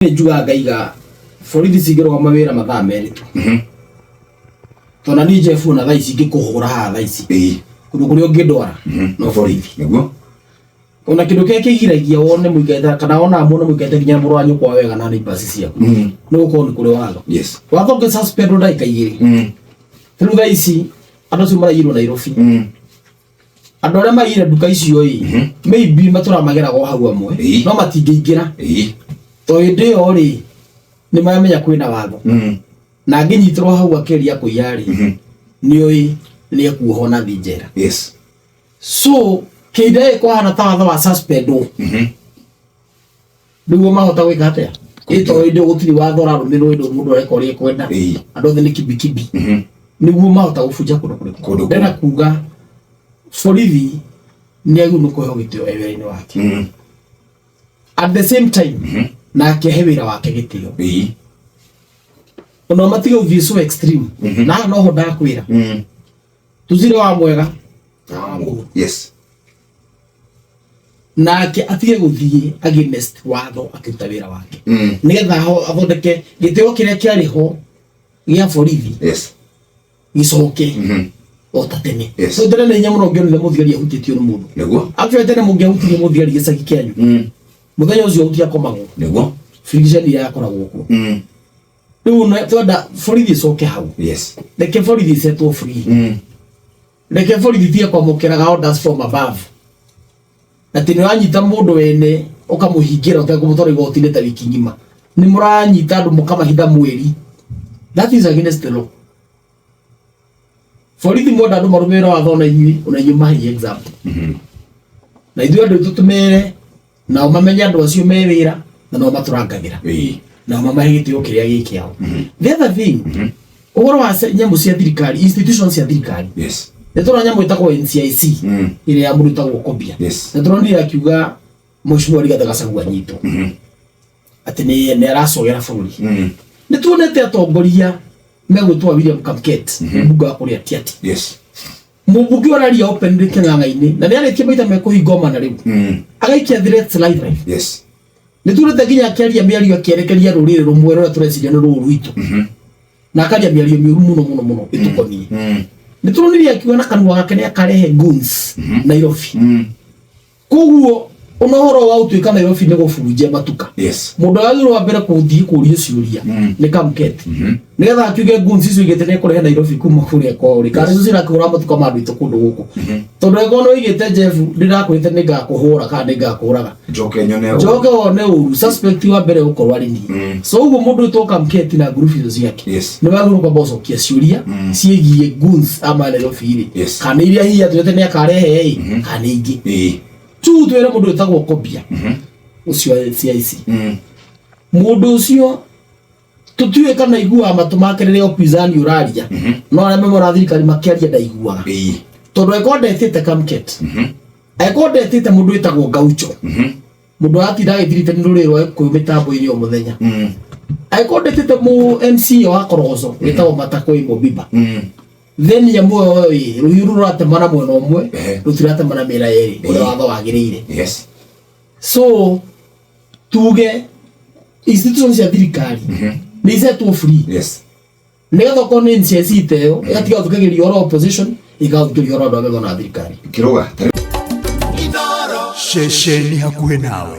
Nĩ njugaga ngaiga borithi cingĩrũgama wĩra mathaa merĩ tu. Tondũ niĩ Jeff ona thaa ici ingĩkũhũra haha thaa ici kũndũ kũrĩa ũngĩndwara no borithi. Ona kĩndũ kĩrĩa kĩgiragia wone mũikarĩte kana ona muone mũikarĩte nginya mũrũ wa nyũkwa wega na neighbors ciaku nĩ gũkorwo nĩ kũrĩ watho. Watho ũngĩ suspend ndagĩka 2. Rĩu thaa ici andũ acio maraiyirwo Nairobi. Andũ arĩa maiyire nduka icio ĩ, maybe matũraga mageragwo hau amwe no matingĩingĩra tondũ hĩndĩ ĩyo rĩ nĩ maramenya kwĩna watho na angĩnyitĩrwo hau akĩgeria kũiya rĩ, nĩũĩ nĩ ekuohwo na thiĩ njera. So kĩhinda gĩkĩ kwahana ta watho wa suspendwo nĩguo mahota gwĩka atĩa? Ĩ tondũ hĩndĩ ĩyo gũtirĩ watho ũrarũmĩrĩrwo, hĩndĩ ĩyo mũndũ areka ũrĩa ekwenda, andũ othe nĩ kibikibi, nĩguo mahota gũbunja kũndũ kũrĩkũ. Kũndũ kũu. Ndĩrenda kuga borithi nĩ agĩrĩirwo nĩ kũheo gĩtĩo e wĩra-inĩ wake. At the same time nake ahe wĩra wake gĩtĩo. Ona matige gũthiĩ so extreme. Na haha noho ndakwĩra tũcire wa mwega na wa mũũru. Nake atige gũthiĩ against watho akĩruta wĩra wake nĩgetha athondeke gĩtĩo kĩrĩa kĩarĩ ho gĩa borithi gĩcoke o ta tene. So tene nĩ hinya mũno ũngĩonire mũthigari ahutĩtio nĩ mũndũ. Actually tene mũngĩahutirie mũthigari gĩcagi kĩanyu, mũthenya ũcio gũtiakomagwo. Friction iria yakoragwo kuo. Rĩu twenda borithi ĩcoke hau. Reke borithi ĩsetwo free. Reke borithi itige kwamũkĩraga orders from above atĩ nĩ wanyita mũndũ wene ũkamũhingĩra ũtekũmũtwara igoti-inĩ ta wiki ng'ima, nĩ mũranyita andũ mũkamahitha mweri. That is against the law. Borithi mwenda andũ marũmĩrĩre watho, ona inyuĩ, ona inyuĩ mahe example. Na ithuĩ andũ aitũ tũmere nao mamenye andũ acio me wĩra na nao matũrangagĩra nao mamahe gĩtĩo kĩrĩa gĩ kĩao. The other thing, ũhoro wa nyamũ cia thirikari, institutions cia thirikari, nĩ tũrona nyamũ ĩtagwo NCIC ĩrĩa ya mũndũ ĩtagwo Kobia. Na tũronire akiuga Mheshimiwa Rigathĩ Gachagua anyitwo atĩ nĩ aracogera bũrũri. Nĩ tuonete atongoria megwĩtwo William Kamket, mũmbunge wa kũrĩa Tiaty, mũmbunge ũraria openly kĩng'ang'a-inĩ na nĩ arĩtie maita mekũhinga mana rĩu agaikia threats live live. Nĩ tuonete nginya akĩaria mĩario akĩerekeria rũrĩrĩ rũmwe rũrĩa tũreciria nĩ rũũ rwitũ na akaria mĩario mĩũru mũno mũno mũno ĩtũkoniĩ. Nĩ turonire akiuga na kanua gake nĩ akarehe goons Nairobi. Koguo ona ũhoro wa gũtuĩka Nairobi nĩ gũbunjia matuka, mũndũ agĩrĩirwo wa mbere kũthiĩ kũrio ciũria nĩ Kamket nĩgetha akiuge goons icio igĩte nĩ ekũrehe Nairobi kuma kũrĩa kwao rĩ, kana nĩcio cirakĩhũra matuka ma andũ aitũ kũndũ gũkũ. Tondũ angĩkorwo nĩ ũigĩte Jeff ndĩrakwĩrĩte nĩ ngakũhũra kana nĩ ngakũraga, Njoke nyone ũru. Njoke wone ũru, suspect wa mbere gũkorwo arĩ niĩ. So ũguo mũndũ wĩtwo Kamket na ngurubu icio ciake nĩ wagĩrĩirwo kwamba gũcokia ciũria ciĩgiĩ goons ama Nairobi rĩ, kana iria hihi atwĩte nĩ akarehe ĩ kana nĩ ingĩ. Tu twĩre mũndũ wĩtagwo Kobia ũcio wa CIC, mũndũ ũcio tũtiũĩ kana iguaga matũ make rĩrĩa upinzani ũraria, no arĩa memora thirikari makĩaria ndaiguaga. Tondũ angĩkorwo ndetĩte Kamket, angĩkorwo ndetĩte mũndũ wĩtagwo Gaucho, mũndũ aratinda agĩthirite nĩ rũrĩrĩ rwa Gĩkũyũ mĩtambo-inĩ o mũthenya, angĩkorwo ndetĩte mũ MCA wa Korogoco wĩtagwo Matakoi Mobiba, then nyamũ ĩyo ĩ rũhiũ rũu rũratemana mwena ũmwe, rũtiratemana mĩena yerĩ ũrĩa watho wagĩrĩire. So tuge institution cia thirikari nĩ isetwo free nĩgetha okorwo nĩ NCIC ta ĩyo ĩgatiga gũthikagĩria ũhoro wa opposition, ĩgathikĩria ũhoro wa andũ arĩa mena thirikari. Kiruga. Ceceni hakuhĩ nawe.